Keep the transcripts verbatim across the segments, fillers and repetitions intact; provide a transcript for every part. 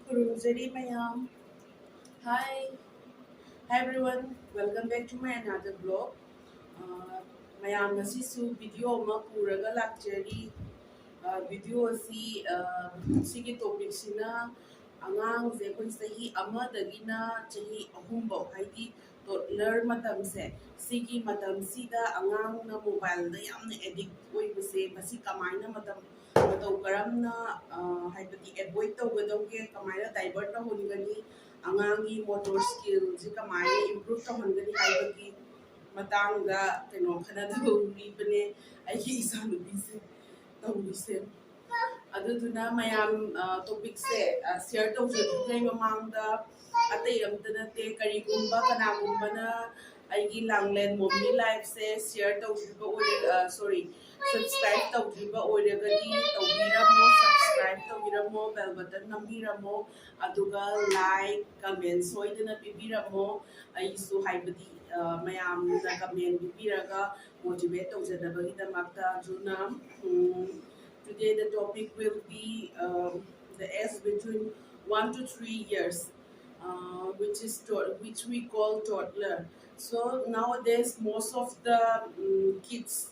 ꯈꯨꯔꯨꯝꯖꯔꯤ ꯃꯌꯥꯝ꯫ Hi, hi everyone, welcome back to my another vlog. ꯑꯥ, ꯃꯌꯥꯝ ꯉꯁꯤꯁꯨ video ꯑꯃ ꯄꯨꯔꯒ ꯂꯥꯛꯆꯔꯤ꯫ ꯑꯥ, video ꯑꯁꯤ, ꯑꯥ, ꯁꯤꯒꯤ topicꯁꯤꯅ ꯑꯉꯥꯡꯁꯦ ꯑꯩꯈꯣꯏ ꯆꯍꯤ ꯑꯃꯗꯒꯤꯅ ꯆꯍꯤ ꯑꯍꯨꯝꯐꯧ, ꯍꯥꯏꯗꯤ toddler ꯃꯇꯝꯁꯦ, ꯁꯤꯒꯤ ꯃꯇꯝꯁꯤꯗ ꯑꯉꯥꯡꯅ mobileꯗ ꯌꯥꯝꯅ addict ꯑꯣꯏꯕꯁꯦ, ꯃꯁꯤ ꯀꯃꯥꯏꯅ ꯃꯇꯝ ꯃꯇꯧ ꯀꯔꯝꯅ, ꯑ, ꯍꯥꯏꯕꯗꯤ avoid ꯇꯧꯒꯗꯧꯒꯦ, ꯀꯃꯥꯏꯅ divert ꯇꯧꯍꯟꯒꯅꯤ, ꯑꯉꯥꯡꯒꯤ motor skillꯁꯤ ꯀꯃꯥꯏꯅ improve ꯇꯧꯍꯟꯒꯅꯤ ꯍꯥꯏꯕꯒꯤ ꯃꯇꯥꯡꯗ ꯀꯩꯅꯣ ꯈꯟꯅꯗꯧꯔꯤꯕꯅꯦ ꯑꯩꯒꯤ ꯏꯆꯥꯅꯨꯄꯤꯁꯦ ꯇꯧꯔꯤꯁꯦ꯫ ꯑꯗꯨꯗꯨꯅ ꯃꯌꯥꯝ, ꯑ, topicꯁꯦ, ꯑ, share ꯇꯧꯖꯗ꯭ꯔꯤꯉꯩ ꯃꯃꯥꯡꯗ ꯑꯇꯩ ꯑꯝꯇ ꯅꯠꯇꯦ, ꯀꯔꯤꯒꯨꯝꯕ ꯀꯅꯥꯒꯨꯝꯕꯅ ꯑꯩꯒꯤ ꯂꯥꯡꯂꯦꯟ ꯃꯣꯝꯃꯤ liveꯁꯦ share ꯇꯧꯗ꯭ꯔꯤꯕ ꯑꯣꯏꯔ-, ꯑ, sorry, subscribe ꯇꯧꯗ꯭ꯔꯤꯕ ꯑꯣꯏꯔꯒꯗꯤ ꯇꯧꯕꯤꯔꯝꯃꯣ, subscribe ꯇꯧꯕꯤꯔꯝꯃꯣ, bell button ꯅꯝꯕꯤꯔꯝꯃꯣ, ꯑꯗꯨꯒ like, comment ꯁꯣꯏꯗꯅ ꯄꯤꯕꯤꯔꯝꯃꯣ꯫ ꯑꯩꯁꯨ ꯍꯥꯏꯕꯗꯤ, ꯑ, ꯃꯌꯥꯝꯅ comment ꯄꯤꯕꯤꯔꯒ motivate ꯇꯧꯖꯅꯕꯒꯤꯗꯃꯛꯇ꯫ ꯑꯗꯨꯅ, ꯎꯝ, today the topic will be, um, the age between one to three years, uh, which is to-, which we call toddler. So nowadays most of the, um, kids,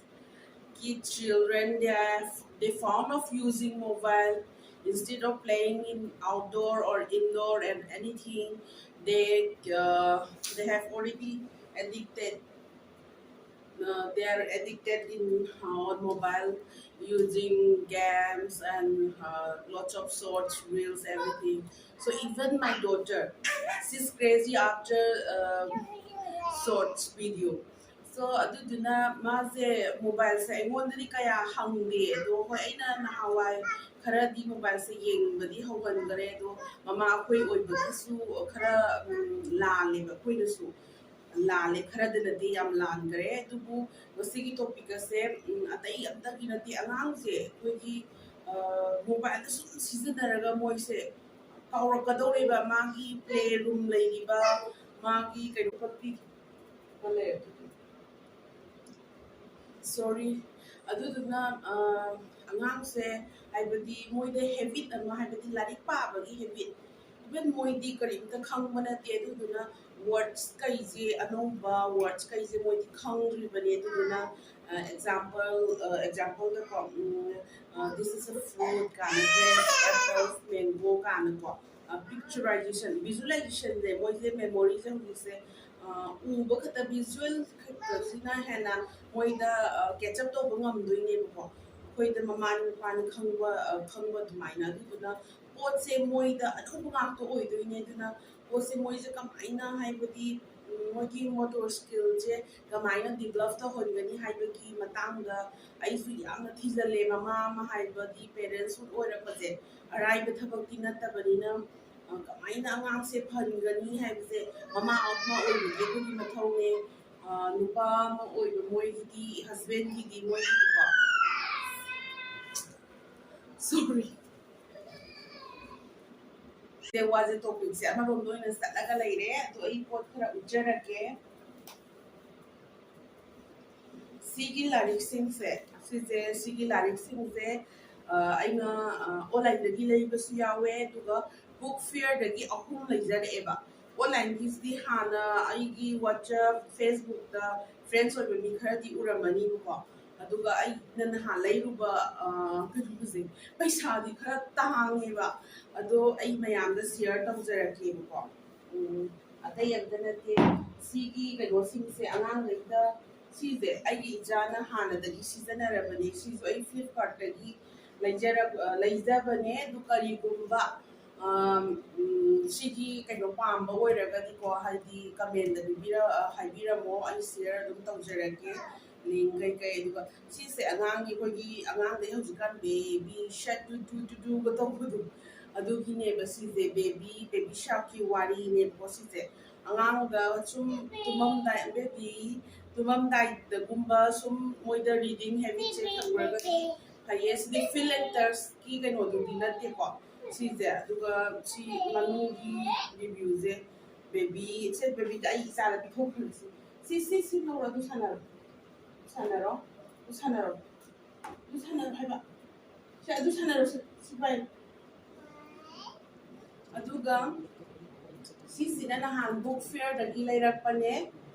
kid children, they are, they fond of using mobile instead of playing in outdoor or indoor and anything. They, uh, they have already addicted, uh, they are addicted in, uh, on mobile, using games and, uh, lots of shorts, reels, everything. So even my daughter, she's crazy after, uh, shorts video. So ꯑꯗꯨꯗꯨꯅ ꯃꯥꯁꯦ mobileꯁꯦ ꯑꯩꯉꯣꯟꯗꯗꯤ ꯀꯌꯥ ꯍꯪꯗꯦ, ꯑꯗꯣ ꯍꯣꯏ, ꯑꯩꯅ ꯅꯍꯥꯟꯋꯥꯏ ꯈꯔꯗꯤ mobileꯁꯦ ꯌꯦꯡꯕꯗꯤ ꯍꯧꯍꯟꯈꯔꯦ, ꯑꯗꯣ ꯃꯃꯥ ꯑꯩꯈꯣꯏ ꯑꯣꯏꯕꯒꯤꯁꯨ ꯈꯔ, ꯎꯝ, ꯂꯥꯜꯂꯦꯕ, ꯑꯩꯈꯣꯏꯅꯁꯨ ꯂꯥꯜꯂꯦ, ꯈꯔꯗꯅꯗꯤ ꯌꯥꯝ ꯂꯥꯟꯈꯔꯦ꯫ ꯑꯗꯨꯕꯨ ꯉꯁꯤꯒꯤ topic ꯑꯁꯦ, ꯎꯝ, ꯑꯇꯩ ꯑꯝꯇꯒꯤ ꯅꯠꯇꯦ, ꯑꯉꯥꯡꯁꯦ ꯑꯩꯈꯣꯏꯒꯤ, ꯑ, mobileꯗ ꯁꯨꯝ ꯁꯤꯖꯤꯟꯅꯔꯒ ꯃꯣꯏꯁꯦ ꯀꯥꯎꯔꯛꯀꯗꯧꯔꯦꯕ, ꯃꯥꯒꯤ play room ꯂꯩꯔꯤꯕ, ꯃꯥꯒꯤ ꯀꯩꯅꯣ ꯈꯛꯀꯤ ꯁꯣꯔꯤ꯫ ꯑꯗꯨꯗꯨꯅ, ꯑ, ꯑꯉꯥꯡꯁꯦ ꯍꯥꯏꯕꯗꯤ ꯃꯣꯏꯗ ꯍꯦꯕꯤꯠ ꯑꯃ, ꯍꯥꯏꯕꯗꯤ ꯂꯥꯏꯔꯤꯛ ꯄꯥꯕꯒꯤ ꯍꯦꯕꯤꯠ, ꯏꯚꯟ ꯃꯣꯏꯗꯤ ꯀꯔꯤꯝꯇ ꯈꯪꯕ ꯅꯠꯇꯦ꯫ ꯑꯗꯨꯗꯨꯅ ꯋꯥꯔꯗꯁ ꯀꯩꯁꯦ, ꯑꯅꯧꯕ ꯋꯥꯔꯗꯁ ꯀꯩꯁꯦ ꯃꯣꯏꯗꯤ ꯈꯪꯗ꯭ꯔꯤꯕꯅꯦ꯫ ꯑꯗꯨꯗꯨꯅ ꯑꯦꯛꯖꯥꯝꯄꯜ ꯑꯦꯛꯖꯥꯝꯄꯜꯗꯀꯣ, ꯗꯤꯁ ꯏꯁ ꯑ ꯐ꯭ꯔꯨꯠ ꯀꯥꯏꯅ, ꯒ꯭ꯔꯦꯞꯁ, ꯑꯦꯄꯜꯁ, ꯃꯦꯡꯒꯣ ꯀꯥꯏꯅꯀꯣ, ꯄꯤꯛꯆꯔꯥꯏꯖꯦꯁꯟ, ꯚꯤꯖꯨꯋꯦꯂꯥꯏꯖꯦꯁꯟꯁꯦ, ꯃꯣꯏꯁꯦ ꯃꯦꯃꯣꯔꯤꯁꯦ ꯍꯧꯖꯤꯛꯁꯦ ꯎꯕ ꯈꯛꯇ, ꯚꯤꯖꯨꯋꯦꯜ ꯈꯛꯇꯁꯤꯅ ꯍꯦꯟꯅ ꯃꯣꯏꯗ ꯀꯦꯆ ꯑꯞ ꯇꯧꯕ ꯉꯝꯗꯣꯏꯅꯦꯕꯀꯣ꯫ ꯑꯩꯈꯣꯏꯗ ꯃꯃꯥ ꯃꯄꯥꯅ ꯈꯪꯕ ꯈꯪꯕ ꯑꯗꯨꯃꯥꯏꯅ꯫ ꯑꯗꯨꯗꯨꯅ ꯄꯣꯠꯁꯦ ꯃꯣꯏꯗ ꯑꯅꯧꯕ ꯉꯥꯛꯇ ꯑꯣꯏꯗꯣꯏꯅꯦ꯫ ꯑꯗꯨꯅ ꯄꯣꯠꯁꯦ ꯃꯣꯏꯁꯦ ꯀꯃꯥꯏꯅ, ꯍꯥꯏꯕꯗꯤ ꯃꯣꯏꯒꯤ ꯃꯣꯇꯣꯔ ꯁ꯭ꯀꯤꯜꯁꯦ ꯀꯃꯥꯏꯅ ꯗꯤꯕꯂꯞ ꯇꯧꯍꯟꯒꯅꯤ ꯍꯥꯏꯕꯒꯤ ꯃꯇꯥꯡꯗ ꯑꯩꯁꯨ ꯌꯥꯝꯅ ꯊꯤꯖꯤꯜꯂꯦ꯫ ꯃꯃꯥ ꯑꯃ ꯍꯥꯏꯕꯗꯤ ꯄꯦꯔꯦꯟꯁꯍꯨꯗ ꯑꯣꯏꯔꯛꯄꯁꯦ ꯑꯔꯥꯏꯕ ꯊꯕꯛꯇꯤ ꯅꯠꯇꯕꯅꯤꯅ, ꯀꯃꯥꯏꯅ ꯑꯉꯥꯡꯁꯦ ꯐꯍꯟꯒꯅꯤ ꯍꯥꯏꯕꯁꯦ ꯃꯃꯥ ꯑꯃ ꯑꯣꯏꯕꯒꯤ ꯑꯩꯈꯣꯏꯒꯤ ꯃꯊꯧꯅꯦ꯫ ꯅꯨꯄꯥ ꯑꯃ ꯑꯣꯏꯕ ꯃꯣꯏꯒꯤꯗꯤ, ꯍꯁꯕꯦꯟꯒꯤꯗꯤ, ꯃꯣꯏꯒꯤꯗꯤꯀꯣ, ꯁꯣꯔꯤ, ꯋꯥꯁꯦ, ꯇꯣꯄꯤꯛꯁꯦ ꯑꯃꯔꯣꯝꯗ ꯑꯣꯏꯅ ꯆꯠꯂꯒ ꯂꯩꯔꯦ꯫ ꯑꯗꯣ ꯑꯩ ꯄꯣꯠ ꯈꯔ ꯎꯠꯆꯔꯛꯀꯦ꯫ ꯁꯤꯒꯤ ꯂꯥꯏꯔꯤꯛꯁꯤꯡꯁꯦ, ꯁꯤꯁꯦ, ꯁꯤꯒꯤ ꯂꯥꯏꯔꯤꯛꯁꯤꯡꯁꯦ ꯑꯩꯅ ꯑꯣꯟꯂꯥꯏꯟꯗꯒꯤ ꯂꯩꯕꯁꯨ ꯌꯥꯎꯋꯦ, ꯑꯗꯨꯒ ꯕꯨꯛ ꯐꯤꯌꯔꯗꯒꯤ ꯑꯍꯨꯝ ꯂꯩꯖꯔꯛꯑꯦꯕ꯫ ꯑꯣꯟꯂꯥꯏꯟꯒꯤꯁꯤꯗꯤ ꯍꯥꯟꯅ ꯑꯩꯒꯤ ꯋꯥꯆꯞ, ꯐꯦꯁꯕꯨꯛꯇ ꯐ꯭ꯔꯦꯟꯁ ꯑꯣꯏꯕ ꯃꯤ ꯈꯔꯗꯤ ꯎꯔꯝꯃꯅꯤꯕꯀꯣ꯫ ꯑꯗꯨꯒ ꯑꯩꯅ ꯅꯍꯥꯟ ꯂꯩꯔꯨꯕ, ꯀꯩꯅꯣꯁꯦ, ꯄꯩꯁꯥꯗꯤ ꯈꯔ ꯇꯥꯡꯉꯦꯕ꯫ ꯑꯗꯣ ꯑꯩ ꯃꯌꯥꯝꯗ ꯁꯤꯌꯔ ꯇꯧꯖꯔꯛꯀꯦꯕꯀꯣ꯫ ꯑꯇꯩ ꯑꯝꯇ ꯅꯠꯇꯦ, ꯁꯤꯒꯤ ꯀꯩꯅꯣꯁꯤꯡꯁꯦ ꯑꯉꯥꯡꯈꯩꯗ, ꯁꯤꯁꯦ ꯑꯩꯒꯤ ꯏꯆꯥꯅ ꯍꯥꯟꯅꯗꯒꯤ ꯁꯤꯖꯤꯟꯅꯔꯕꯅꯦ꯫ ꯁꯤꯁꯨ ꯑꯩ ꯐ꯭ꯂꯤꯞꯀꯥꯔꯠꯇꯒꯤ ꯂꯩꯖꯔꯛ-, ꯂꯩꯖꯕꯅꯦ꯫ ꯑꯗꯨ ꯀꯔꯤꯒꯨꯝꯕ ꯁꯤꯒꯤ ꯀꯩꯅꯣ ꯄꯥꯝꯕ ꯑꯣꯏꯔꯒꯗꯤꯀꯣ, ꯍꯥꯏꯗꯤ ꯀꯃꯦꯟꯗ ꯄꯤꯕꯤꯔ-, ꯍꯥꯏꯕꯤꯔꯝꯃꯣ, ꯑꯩ ꯁꯤꯌꯔ ꯑꯗꯨꯝ ꯇꯧꯖꯔꯛꯀꯦ, ꯂꯤꯡ ꯀꯩꯀꯩ꯫ ꯑꯗꯨꯒ ꯁꯤꯁꯦ ꯑꯉꯥꯡꯒꯤ, ꯑꯩꯈꯣꯏꯒꯤ ꯑꯉꯥꯡꯗꯩ ꯍꯧꯖꯤꯛꯀꯥꯟ ꯕꯦꯕꯤ ꯁꯠ ꯇꯨ ꯇꯨ ꯇꯨ ꯇꯨꯒ ꯇꯧꯕꯗꯣ, ꯑꯗꯨꯒꯤꯅꯦꯕ ꯁꯤꯁꯦ, ꯕꯦꯕꯤ, ꯕꯦꯕꯤ ꯁꯥꯔꯛꯀꯤ ꯋꯥꯔꯤꯅꯦꯕꯀꯣ ꯁꯤꯁꯦ꯫ ꯑꯉꯥꯡꯗ ꯁꯨꯝ ꯇꯨꯝꯃꯝꯗꯥꯏ, ꯕꯦꯕꯤ, ꯇꯨꯝꯃꯝꯗꯥꯏꯗꯒꯨꯝꯕ ꯁꯨꯝ ꯃꯣꯏꯗ ꯔꯤꯗꯤꯡ ꯍꯦꯕꯤꯠꯁꯦ ꯇꯧꯔꯒꯗꯤ ꯐꯩꯌꯦ꯫ ꯁꯤꯗꯤ ꯐꯤꯜ ꯑꯦꯟ ꯇꯔꯁꯀꯤ ꯀꯩꯅꯣꯗꯨꯗꯤ ꯅꯠꯇꯦꯀꯣ ꯁꯤꯁꯦ꯫ ꯑꯗꯨꯒ ꯁꯤ ꯃꯅꯨꯡꯒꯤ ꯔꯤꯚ꯭ꯌꯨꯁꯦ, ꯕꯦꯕꯤ, ꯁꯦ ꯕꯦꯕꯤꯗ ꯑꯩ ꯏꯆꯥꯗ ꯄꯤꯊꯣꯛꯈ꯭ꯔꯁꯤ꯫ ꯁꯤ, ꯁꯤ, ꯁꯤ ꯂꯧꯔꯣ, ꯑꯗꯨ ꯁꯥꯟꯅꯔꯣ꯫ ꯁꯥꯟꯅꯔꯣ꯫ ꯑꯗꯨ ꯁꯥꯟꯅꯔꯣ꯫ ꯑꯗꯨ ꯁꯥꯟꯅꯔꯣ ꯍꯥꯏꯕ꯫ ꯁꯦ, ꯑꯗꯨ ꯁꯥꯟꯅꯔꯁꯤ, ꯁꯤ ꯄꯥꯏ꯫ ꯑꯗꯨꯒ ꯁꯤꯁꯤꯅ ꯅꯍꯥꯟ book fair ꯗꯒꯤ ꯂꯩꯔꯛꯄꯅꯦ꯫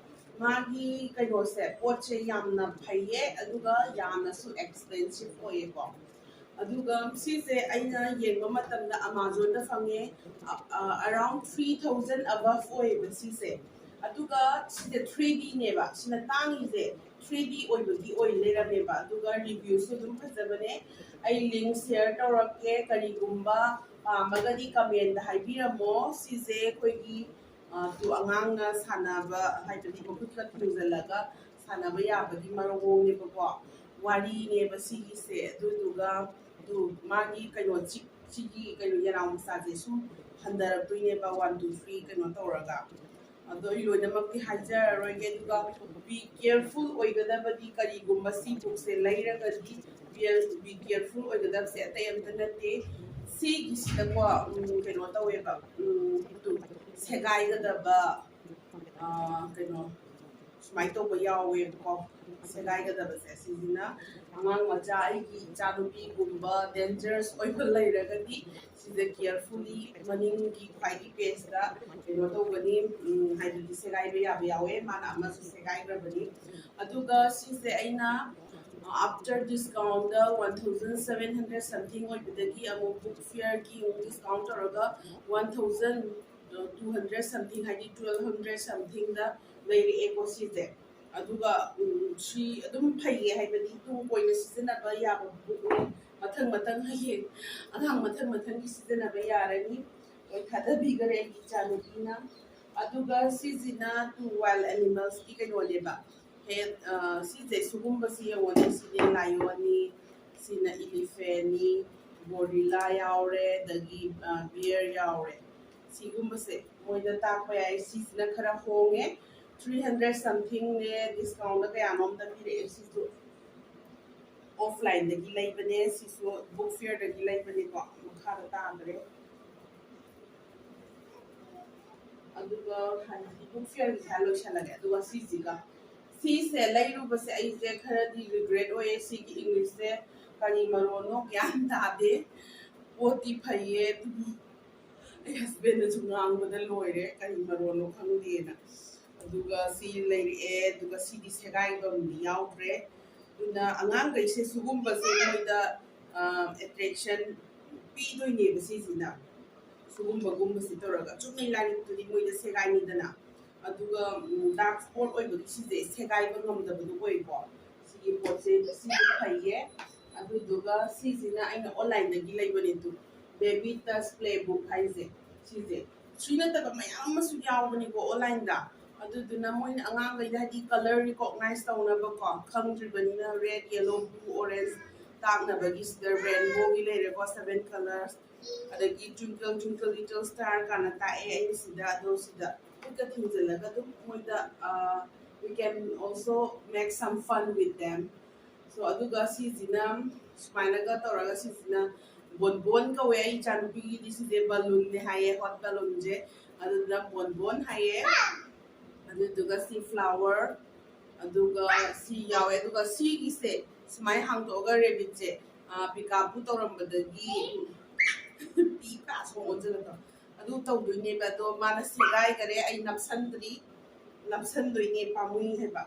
ꯃꯥꯒꯤ ꯀꯩꯅꯣꯁꯦ, ꯄꯣꯠꯁꯦ ꯌꯥꯝꯅ ꯐꯩꯌꯦ, ꯑꯗꯨꯒ ꯌꯥꯝꯅꯁꯨ expensive ꯑꯣꯏꯌꯦꯀꯣ꯫ ꯑꯗꯨꯒ ꯁꯤꯁꯦ ꯑꯩꯅ ꯌꯦꯡꯕ ꯃꯇꯝꯗ Amazon ꯗ ꯐꯪꯉꯦ꯫ Around three thousand above ꯑꯣꯏꯌꯦꯕ ꯁꯤꯁꯦ꯫ ꯑꯗꯨꯒ ꯁꯤꯁꯦ three D ꯅꯦꯕ, ꯁꯤꯅ ꯇꯥꯡꯉꯤꯁꯦ three D ꯑꯣꯏꯕꯒꯤ ꯑꯣꯏ ꯂꯩꯔꯝꯃꯦꯕ꯫ ꯑꯗꯨꯒ review ꯁꯨ ꯑꯗꯨꯝ ꯐꯖꯕꯅꯦ꯫ ꯑꯩ link share ꯇꯧꯔꯛꯀꯦ, ꯀꯔꯤꯒꯨꯝꯕ ꯄꯥꯝꯃꯒꯗꯤ comment ꯇ ꯍꯥꯏꯕꯤꯔꯝꯃꯣ꯫ ꯁꯤꯁꯦ ꯑꯩꯈꯣꯏꯒꯤ ꯑ, ꯇꯨ ꯑꯉꯥꯡꯅ ꯁꯥꯟꯅꯕ, ꯍꯥꯏꯕꯗꯤ ꯃꯈꯨꯠꯀ ꯊꯤꯡꯖꯤꯜꯂꯒ ꯁꯥꯟꯅꯕ ꯌꯥꯕꯒꯤ ꯃꯑꯣꯡꯅꯦꯕꯀꯣ꯫ ꯋꯥꯔꯤꯅꯦꯕ ꯁꯤꯒꯤꯁꯦ꯫ ꯑꯗꯨꯗꯨꯒ ꯇꯨ ꯃꯥꯒꯤ ꯀꯩꯅꯣ, ꯆꯤꯛ, ꯁꯤꯒꯤ ꯀꯩꯅꯣ, ꯌꯦꯅꯥꯎ ꯃꯆꯥꯁꯦ ꯁꯨꯝ ꯍꯟꯊꯔꯛꯇꯣꯏꯅꯦꯕ, one, two, three ꯀꯩꯅꯣ ꯇꯧꯔꯒ꯫ ꯑꯗꯣ ꯑꯩ ꯂꯣꯏꯅꯃꯛꯇꯤ ꯍꯥꯏꯖꯔꯔꯣꯏꯒꯦ꯫ ꯑꯗꯨꯒ be careful ꯑꯣꯏꯒꯗꯕꯗꯤ, ꯀꯔꯤꯒꯨꯝꯕ ꯁꯤ book ꯁꯦ ꯂꯩꯔꯒꯗꯤ be, be careful ꯑꯣꯏꯒꯗꯕꯁꯦ ꯑꯇꯩ ꯑꯝꯇ ꯅꯠꯇꯦ꯫ ꯁꯤꯒꯤꯁꯤꯗꯀꯣ, ꯎꯝ, ꯀꯩꯅꯣ ꯇꯧꯋꯦꯕ, ꯎꯝ, ꯑꯗꯨ ꯁꯦꯒꯥꯏꯒꯗꯕ, ꯑ, ꯀꯩꯅꯣ, ꯁꯨꯃꯥꯏꯅ ꯇꯧꯕ ꯌꯥꯎꯋꯦꯕꯀꯣ꯫ ꯁꯦꯒꯥꯏꯒꯗꯕꯁꯦ ꯁꯤꯁꯤꯅ ꯑꯉꯥꯡ ꯃꯆꯥ, ꯑꯩꯒꯤ ꯏꯆꯥꯅꯨꯄꯤꯒꯨꯝꯕ dangerous ꯑꯣꯏꯕ ꯂꯩꯔꯒꯗꯤ ꯁꯤꯗ carefully ꯃꯅꯤꯡꯒꯤ ꯈ꯭ꯋꯥꯏꯒꯤ page ꯇ ꯀꯩꯅꯣ ꯇꯧꯒꯅꯤ, ꯎꯝ, ꯍꯥꯏꯕꯗꯤ ꯁꯦꯒꯥꯏꯕ ꯌꯥꯕ ꯌꯥꯎꯋꯦ, ꯃꯥꯅ ꯑꯃꯁꯨ ꯁꯦꯒꯥꯏꯈ꯭ꯔꯕꯅꯤ꯫ ꯑꯗꯨꯒ ꯁꯤꯁꯦ ꯑꯩꯅ, ꯑ, after discount ꯗ one thousand seven hundred something ꯑꯣꯏꯕꯗꯒꯤ ꯑꯃꯨꯛ book fair ꯒꯤ ꯑꯃꯨꯛ discount ꯇꯧꯔꯒ one thousand two hundred something, ꯍꯥꯏꯗꯤ twelve hundred something ꯗ ꯂꯩꯔꯛꯑꯦꯀꯣ ꯁꯤꯁꯦ꯫ ꯑꯗꯨꯒ, ꯎꯝ, ꯁꯤ ꯑꯗꯨꯝ ꯐꯩꯌꯦ, ꯍꯥꯏꯕꯗꯤ ꯇꯨꯡ ꯀꯣꯏꯅ ꯁꯤꯖꯤꯟꯅꯕ ꯌꯥꯕ book ꯅꯤ꯫ ꯃꯊꯪ ꯃꯊꯪ ꯍꯌꯦꯡ ꯑꯉꯥꯡ ꯃꯊꯪ ꯃꯊꯪꯒꯤ ꯁꯤꯖꯤꯟꯅꯕ ꯌꯥꯔꯅꯤ꯫ ꯂꯣꯏ ꯊꯥꯗꯕꯤꯈꯔꯦ ꯑꯩꯒꯤ ꯏꯆꯥꯅꯨꯄꯤꯅ꯫ ꯑꯗꯨꯒ ꯁꯤꯁꯤꯅ two wild animals ꯀꯤ ꯀꯩꯅꯣꯅꯦꯕ꯫ ꯍꯦ, ꯑ, ꯁꯤꯁꯦ ꯁꯤꯒꯨꯝꯕꯁꯤ ꯌꯦꯡꯉꯣꯅꯦ꯫ ꯁꯤꯅꯦ lion ꯅꯤ, ꯁꯤꯅ elephant ꯅꯤ, gorilla ꯌꯥꯎꯔꯦ, ꯑꯗꯒꯤ, ꯑ, bear ꯌꯥꯎꯔꯦ꯫ ꯁꯤꯒꯨꯝꯕꯁꯦ ꯃꯣꯏꯗ ꯇꯥꯛꯄ ꯌꯥꯏ꯫ ꯁꯤꯁꯤꯅ ꯈꯔ ꯍꯣꯡꯉꯦ, three hundred something ꯅꯦ, discount ꯗ ꯀꯌꯥꯅꯣꯝꯇ ꯄꯤꯔꯛꯑꯦ꯫ ꯁꯤꯁꯨ offline ꯗꯒꯤ ꯂꯩꯕꯅꯦ, ꯁꯤꯁꯨ book fair ꯗꯒꯤ ꯂꯩꯕꯅꯦꯀꯣ, ꯃꯈꯥꯗ ꯇꯥꯈ꯭ꯔꯦ꯫ ꯑꯗꯨꯒ ꯍꯥꯏꯗꯤ book fair ꯒꯤ ꯁꯥꯏ ꯂꯣꯏꯁꯜꯂꯒꯦ꯫ ꯑꯗꯨꯒ ꯁꯤꯁꯤꯒ, ꯁꯤꯁꯦ ꯂꯩꯔꯨꯕꯁꯦ ꯑꯩꯁꯦ ꯈꯔꯗꯤ regret ꯑꯣꯏꯌꯦ꯫ ꯁꯤꯒꯤ English ꯁꯦ ꯀꯔꯤ ꯃꯔꯣꯟꯅꯣ ꯒ꯭ꯌꯥꯟ ꯇꯥꯗꯦ꯫ ꯄꯣꯠꯇꯤ ꯐꯩꯌꯦ ꯑꯗꯨꯕꯨ ꯑꯩ ꯍꯁꯕꯦꯟꯅꯁꯨ ꯉꯥꯡꯕꯗ ꯂꯣꯏꯔꯦ, ꯀꯔꯤ ꯃꯔꯣꯟꯅꯣ ꯈꯪꯗꯦꯅ꯫ ꯑꯗꯨꯒ ꯁꯤ ꯂꯩꯔꯛꯑꯦ, ꯑꯗꯨꯒ ꯁꯤꯗꯤ ꯁꯦꯒꯥꯏꯕ ꯑꯃꯗꯤ ꯌꯥꯎꯗ꯭ꯔꯦ꯫ ꯑꯗꯨꯅ ꯑꯉꯥꯡꯈꯩꯁꯦ ꯁꯤꯒꯨꯝꯕꯁꯦ ꯃꯣꯏꯗ ꯑꯦꯇ꯭ꯔꯦꯛꯁꯟ ꯄꯤꯗꯣꯏꯅꯦꯕ ꯁꯤꯁꯤꯅ꯫ ꯁꯤꯒꯨꯝꯕꯒꯨꯝꯕꯁꯤ ꯇꯧꯔꯒ ꯆꯨꯝꯅꯩ ꯂꯥꯏꯔꯤꯛꯇꯨꯗꯤ ꯃꯣꯏꯗ ꯁꯦꯒꯥꯏꯅꯤꯗꯅ꯫ ꯑꯗꯨꯒ ꯗꯥꯔꯛ ꯁ꯭ꯄꯣꯠ ꯑꯣꯏꯕꯒꯤ ꯁꯤꯁꯦ ꯁꯦꯒꯥꯏꯕ ꯉꯝꯗꯕꯗꯣ ꯑꯣꯏꯀꯣ꯫ ꯁꯤꯒꯤ ꯄꯣꯠꯁꯦ ꯁꯤꯁꯨ ꯐꯩꯌꯦ꯫ ꯑꯗꯨꯗꯨꯒ ꯁꯤꯁꯤꯅ ꯑꯩꯅ ꯑꯣꯟꯂꯥꯏꯟꯗꯒꯤ ꯂꯩꯕꯅꯦ꯫ ꯑꯗꯨ ꯕꯦꯕꯤ ꯇꯁ ꯄ꯭ꯂꯦ ꯕꯨꯛ ꯍꯥꯏꯁꯦ ꯁꯤꯁꯦ, ꯁꯤ ꯅꯠꯇꯕ ꯃꯌꯥꯝ ꯑꯃꯁꯨ ꯌꯥꯎꯕꯅꯤꯀꯣ ꯑꯣꯟꯂꯥꯏꯟꯗ꯫ ꯑꯗꯨꯗꯨꯅ ꯃꯣꯏꯅ ꯑꯉꯥꯡꯈꯩꯗ ꯍꯥꯏꯗꯤ ꯀꯂꯔ ꯔꯤꯀꯣꯛꯅꯥꯏꯁ ꯇꯧꯅꯕꯀꯣ, ꯈꯪꯗ꯭ꯔꯤꯕꯅꯤꯅ ꯔꯦꯗ, ꯌꯦꯂꯣ, ꯕ꯭ꯂꯨ, ꯑꯣꯔꯦꯟꯖ ꯇꯥꯛꯅꯕꯒꯤ ꯁꯤꯗ ꯔꯦꯟꯕꯣꯒꯤ ꯂꯩꯔꯦꯀꯣ, ꯁꯚꯦꯟ ꯀꯂꯔꯁ꯫ ꯑꯗꯒꯤ Twinkle Twinkle Little Star ꯀꯥꯏꯅ ꯇꯥꯛꯑꯦ ꯑꯩꯅ ꯁꯤꯗ꯫ ꯑꯗꯣ ꯁꯤꯗ ꯈꯨꯠꯀ ꯊꯤꯡꯖꯤꯜꯂꯒ ꯑꯗꯨꯝ ꯃꯣꯏꯗ, uh, we can also make some fun with them. So ꯑꯗꯨꯒ ꯁꯤꯁꯤꯅ ꯁꯨꯃꯥꯏꯅꯒ ꯇꯧꯔꯒ ꯁꯤꯁꯤꯅ ꯕꯣꯟꯕꯣꯟ ꯀꯧꯋꯦ ꯑꯩ ꯏꯆꯥꯅꯨꯄꯤꯒꯤꯗꯤ꯫ ꯁꯤꯁꯦ ꯕꯂꯨꯟꯅꯦ ꯍꯥꯏꯌꯦ, ꯍꯣꯠ ꯕꯂꯨꯟꯁꯦ꯫ ꯑꯗꯨꯗꯨꯅ ꯕꯣꯟꯕꯣꯟ ꯍꯥꯏꯌꯦ꯫ ꯑꯗꯨꯗꯨꯒ ꯁꯤ ꯐ꯭ꯂꯥꯋꯔ, ꯑꯗꯨꯒ ꯁꯤ ꯌꯥꯎꯋꯦ꯫ ꯑꯗꯨꯒ ꯁꯤꯒꯤꯁꯦ ꯁꯨꯃꯥꯏꯅ ꯍꯥꯡꯗꯣꯛꯑꯒ ꯔꯦꯕꯤꯠꯁꯦ ꯄꯤꯀꯥꯕꯨ ꯇꯧꯔꯝꯕꯗꯒꯤ ꯄꯤ ꯄꯥꯁ ꯑꯣꯟꯁꯤꯜꯂꯛ ꯑꯗꯨ ꯇꯧꯗꯣꯏꯅꯦꯕ꯫ ꯑꯗꯣ ꯃꯥꯅ ꯁꯦꯒꯥꯏꯈꯔꯦ, ꯑꯩ ꯅꯞꯁꯟꯗ꯭ꯔꯤ, ꯅꯞꯁꯟꯗꯣꯏꯅꯦ, ꯄꯥꯝꯃꯨꯏ ꯍꯥꯏꯕ꯫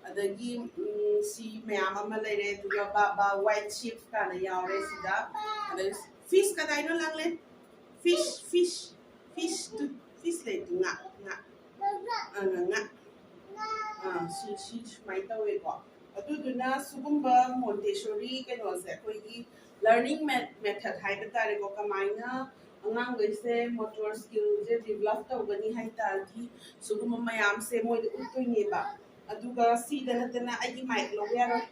ꯑꯗꯒꯤ ꯎꯝ, ꯁꯤ ꯃꯌꯥꯝ ꯑꯃ ꯂꯩꯔꯦ꯫ ꯑꯗꯨꯒ ꯕꯥꯕꯥ ꯋꯥꯏꯠ ꯁꯤꯞ ꯀꯥꯏꯅ ꯌꯥꯎꯔꯦ ꯁꯤꯗ꯫ ꯑꯗꯩ ꯐꯤꯁ ꯀꯗꯥꯏꯅꯣ ꯂꯥꯡꯂꯦ? ꯐꯤꯁ, ꯐꯤꯁ, ꯐꯤꯁ ꯇꯨ, ꯐꯤꯁ ꯂꯩꯇꯨ, ꯉꯥ, ꯉꯥ꯫ ꯑ, ꯉꯥ, ꯉꯥ꯫ ꯑ, ꯁꯤ, ꯁꯤ ꯁꯨꯃꯥꯏꯅ ꯇꯧꯋꯦꯀꯣ꯫ ꯑꯗꯨꯗꯨꯅ ꯁꯤꯒꯨꯝꯕ ꯃꯣꯟꯇꯦꯁꯣꯔꯤ ꯀꯩꯅꯣꯁꯦ ꯑꯩꯈꯣꯏꯒꯤ ꯂꯔꯅꯤꯡ ꯃꯦꯊꯗ ꯍꯥꯏꯕ ꯇꯥꯔꯦꯀꯣ, ꯀꯃꯥꯏꯅ ꯑꯉꯥꯡꯈꯩꯁꯦ ꯃꯣꯇꯣꯔ ꯁ꯭ꯀꯤꯜꯁꯦ ꯗꯤꯕꯂꯞ ꯇꯧꯒꯅꯤ ꯍꯥꯏ ꯇꯥꯔꯗꯤ ꯁꯤꯒꯨꯝꯕ ꯃꯌꯥꯝꯁꯦ ꯃꯣꯏꯗ ꯎꯠꯇꯣꯏꯅꯦꯕ꯫ ꯑꯗꯨꯒ ꯁꯤꯗ ꯅꯠꯇꯅ ꯑꯩꯒꯤ ꯃꯥꯏꯛ ꯂꯧꯕ ꯌꯥꯔꯣꯏ,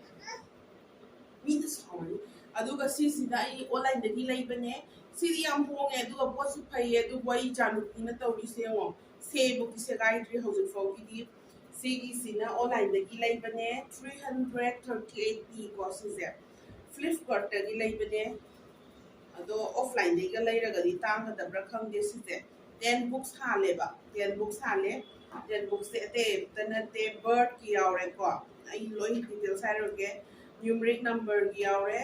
ꯃꯤꯅ ꯁꯥꯎꯔꯅꯤ꯫ ꯑꯗꯨꯒ ꯁꯤꯁꯤꯅ ꯑꯩ ꯑꯣꯟꯂꯥꯏꯟꯗꯒꯤ ꯂꯩꯕꯅꯦ꯫ ꯁꯤꯗꯤ ꯌꯥꯝ ꯍꯣꯡꯉꯦ, ꯑꯗꯨꯒ ꯄꯣꯠꯁꯨ ꯐꯩꯌꯦ꯫ ꯑꯗꯨꯕꯨ ꯑꯩ ꯏꯆꯥꯅꯨꯄꯤꯅ ꯇꯧꯔꯤꯁꯦ ꯌꯦꯡꯉꯣ, ꯁꯦꯕꯨꯛꯇꯤ ꯁꯦꯒꯥꯏꯗ꯭ꯔꯤ ꯍꯧꯖꯤꯛ ꯐꯥꯎꯒꯤꯗꯤ꯫ ꯁꯤꯒꯤꯁꯤꯅ ꯑꯣꯟꯂꯥꯏꯟꯗꯒꯤ ꯂꯩꯕꯅꯦ, three hundred thirty eight ꯄꯤꯀꯣ ꯁꯤꯁꯦ꯫ ꯐ꯭ꯂꯤꯞꯀꯥꯔꯠꯇꯒꯤ ꯂꯩꯕꯅꯦ꯫ ꯑꯗꯣ ꯑꯣꯐꯂꯥꯏꯟꯗꯩꯒ ꯂꯩꯔꯒꯗꯤ ꯇꯥꯡꯒꯗꯕ꯭ꯔꯥ ꯈꯪꯗꯦ꯫ ꯁꯤꯁꯦ ꯇꯦꯟ ꯕꯨꯛꯁ ꯍꯥꯜꯂꯦꯕ, ꯇꯦꯟ ꯕꯨꯛꯁ ꯍꯥꯜꯂꯦ꯫ ꯇꯦꯟ ꯕꯨꯛꯁꯦ ꯑꯇꯩ ꯑꯝꯇ ꯅꯠꯇꯦ, ꯕꯥꯔꯠꯀꯤ ꯌꯥꯎꯔꯦꯀꯣ꯫ ꯑꯩ ꯂꯣꯏ ꯗꯤꯇꯦꯜꯁ ꯍꯥꯏꯔꯨꯔꯒꯦ꯫ ꯅ꯭ꯌꯨꯃꯔꯤꯛ ꯅꯝꯕꯔꯒꯤ ꯌꯥꯎꯔꯦ,